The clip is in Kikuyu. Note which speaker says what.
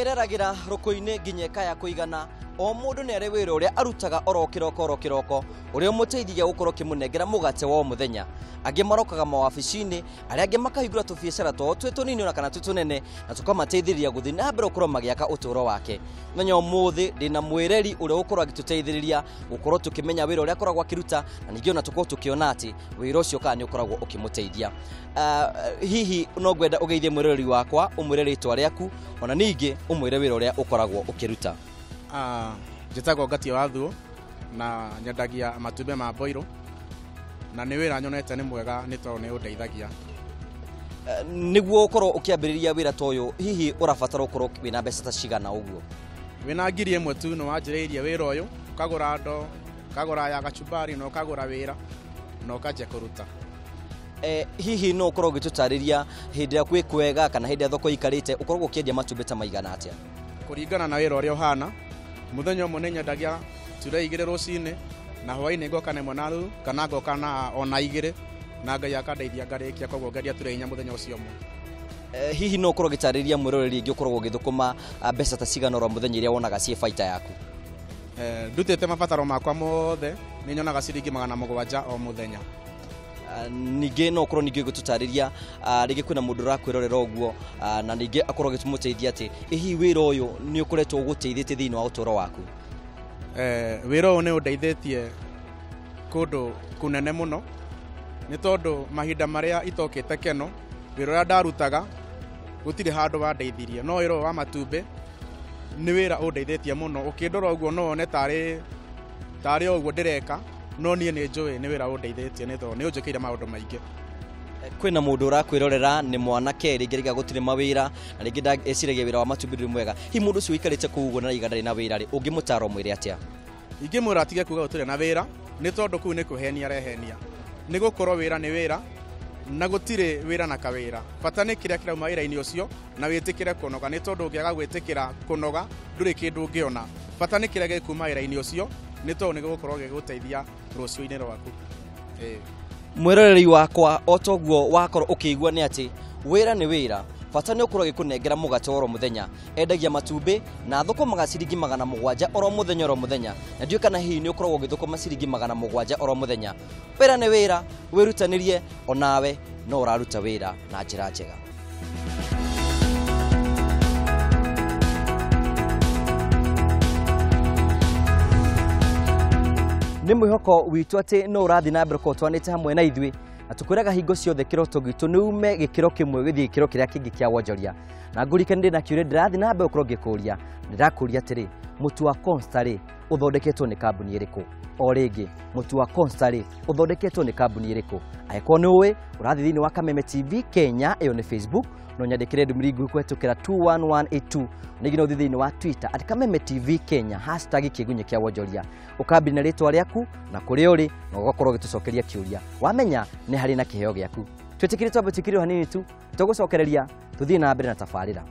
Speaker 1: Ĩreragĩra rũkũ-inĩ nginya ĩkaya kũigana. O mũndũ nĩ arĩ wĩra ũrĩa arutaga oro kĩroko oro kĩroko ũrĩa ũmũteithagia gũkorwo ũkĩmũnengera mũgate wa o mũthenya. Angĩ marokaga mawabici-inĩ, arĩa angĩ makahingũra tũbiacara twao twĩ tũnini ona kana twĩ tũnene, na tũkamateithĩrĩria gũthiĩ na mbere gũkorwo magĩaka ũtũũro wake. Mũthenya ũmũthĩ ndĩna mwĩreri ũrĩa ũgũkorwo agĩtũteithĩrĩria gũkorwo tũkĩmenya wĩra ũrĩa akoragwo akĩruta, na ningĩ ona tũkorwo tũkĩona atĩ wĩra ũcio kana nĩ ũkoragwo ũkĩmũteithia. Hihi no ngwenda ũgeithie mwĩroreri wakwa, ũmwĩre rĩtwa rĩaku, ona ningĩ ũmwĩre wĩra ũrĩa ũkoragwo ũkĩruta.
Speaker 2: Njĩtagwo Ngatia wa Thuo na nyendagia matumbĩ ma mboirũ, na nĩ wĩra nyonete nĩ mwega nĩ tondũ nĩ ũndeithagia.
Speaker 1: Nĩguo ũkorwo ũkĩambĩrĩria wĩra ta ũyũ, hihi ũrabatara ũkorwo wĩna mbeca ta cigana ũguo?
Speaker 2: Wĩna 1,000 tu nĩ wanjĩrĩirie wĩra ũyũ, ũkagũra ndoo, ũkagũra ya gachumbari na ũkagũra wĩra na ũkanjia kũruta.
Speaker 1: Hihi no ũkorwo ũgĩtũtarĩria hĩndĩ ĩrĩa kwĩ kwega kana hĩndĩ ĩrĩa thoko ĩikarĩte ũkoragwo ũkĩendia matumbĩ ta maigana atĩa?
Speaker 2: Kũringana na wĩra ũrĩa ũhana, mũthenya ũmwe nĩ nyendagia ture 2 rũcinĩ na hwaĩ-inĩ ngoka na 1 na nuthu kana ngoka na ona 2 na Ngai akandeithia ngarĩkia, koguo ngendia ture 4 mũthenya ũcio ũmwe.
Speaker 1: Hihi no ũkorwo ũgĩtarĩria mwĩroreri rĩngĩ ũkoragwo ũgĩthũkũma mbeca ta cigana oro mũthenya iria wonaga ciĩ baita yaku?
Speaker 2: Ndutĩte mabataro makwa mothe nĩ nyonaga ciringi 700 o mũthenya.
Speaker 1: Ningĩ no ũkorwo ningĩ ũgĩtũtarĩria, rĩngĩ kwĩna mũndũ ũrakwĩrorera ũguo, na ningĩ akorwo agĩtũmũteithia atĩ hihi wĩra ũyũ nĩ ũkoretwo ũgũteithĩtie thĩinĩ wa ũtũũro waku?
Speaker 2: Wĩra ũyũ nĩ ũndeithĩtie kũndũ kũnene mũno, nĩ tondũ mahinda marĩa itokĩte Keno, wĩra ũrĩa ndarutaga gũtirĩ handũ wandeithirie, no wĩra ũyũ wa matumbĩ nĩ wĩra ũndeithĩtie mũno. Ũkĩndora ũguo no wone tarĩ o ũguo ndĩreka, no niĩ nĩ njũĩ nĩ wĩra ũndeithĩtie nĩ tondũ nĩ ũnjĩkĩire maũndũ maingĩ.
Speaker 1: Kwĩna mũndũ ũrakwĩrorera nĩ mwanake rĩngĩ rĩngĩ gũtirĩ mawĩra na rĩngĩ eciragia wĩra wa matumbĩ ndũrĩ mwega, hihi mũndũ ũcio ũikarĩte kũu ũguo na arauga ndarĩ na wĩra rĩ, ũngĩmũtara ũmwĩre atĩa?
Speaker 2: Ingĩmwĩra atige kuga gũtirĩ na wĩra nĩ tondũ kũu nĩ kũhenia arehenia, nĩ gũkorwo wĩra nĩ wĩra na gũtirĩ wĩra na kawĩra. Bata nĩ kĩrĩa kĩrauma wĩra-inĩ ũcio na wĩtĩkĩre kũnoga, nĩ tondũ ũngĩaga gwĩtĩkĩra kũnoga ndũrĩ kĩndũ ũngĩona. Bata nĩ kĩrĩa gĩkuma wĩra-inĩ ũcio nĩ tondũ nĩ gĩgũkorwo gĩgũteithia rũciũ-inĩ rwaku.
Speaker 1: Mwĩroreri wakwa, o toguo wakorwo ũkĩigua nĩ atĩ wĩra nĩ wĩra, bata nĩ ũkorwo ũgĩkũnengera mũgate oro mũthenya. Endagia matumbĩ na athũkũmaga ciringi 700 oro mũthenya oro mũthenya, na ndiũĩ kana hihi nĩ ũkoragwo ũgĩthũkũma ciringi 700 oro mũthenya. Wĩra nĩ wĩra, wĩrutanĩrie onawe no ũraruta wĩra na njĩra njega. Nĩ mwĩhoko witũ atĩ no ũrathiĩ na mbere gũkorwo twanĩte hamwe na ithuĩ, na tũkwĩraga hingo ciothe kĩroto gitũ nĩ ume gĩkĩro kĩmwe gĩthiĩ gĩkĩro kĩrĩa kĩngĩ kĩa wonjoria. Na ngũririkane ndĩ na kĩũria ndĩrathiĩ na mbere gũkorwo ngĩkũria, ndĩrakũria atĩrĩ, mũtu wa Consta rĩ ũthondeketwo nĩ kambuni ĩrĩkũ? O rĩngĩ, mũtu wa Consta rĩ ũthondeketwo nĩ kambuni ĩrĩkũ? Angĩkorwo nĩ ũĩ, ũrathiĩ thĩinĩ wa Kameme TV Kenya, ĩyo nĩ Facebook, no nyandĩkĩre ndũmĩrĩri nguhĩ kũhetũkĩra 21182, ningĩ no ũthiĩ thĩinĩ wa Twitter at Kameme TV Kenya, hashtag kĩgunyĩ kĩa wonjoria, ũkambia na rĩtwa rĩaku na kũrĩa ũrĩ, na ũgakorwo ũgĩtũcokeria kĩũria. Wamenya nĩ harĩ na kĩheo gĩaku. Twĩtĩkĩre twambe twĩkĩrĩrwo hanini tu, tũgũcokereria tũthiĩ na mbere na tabarĩra.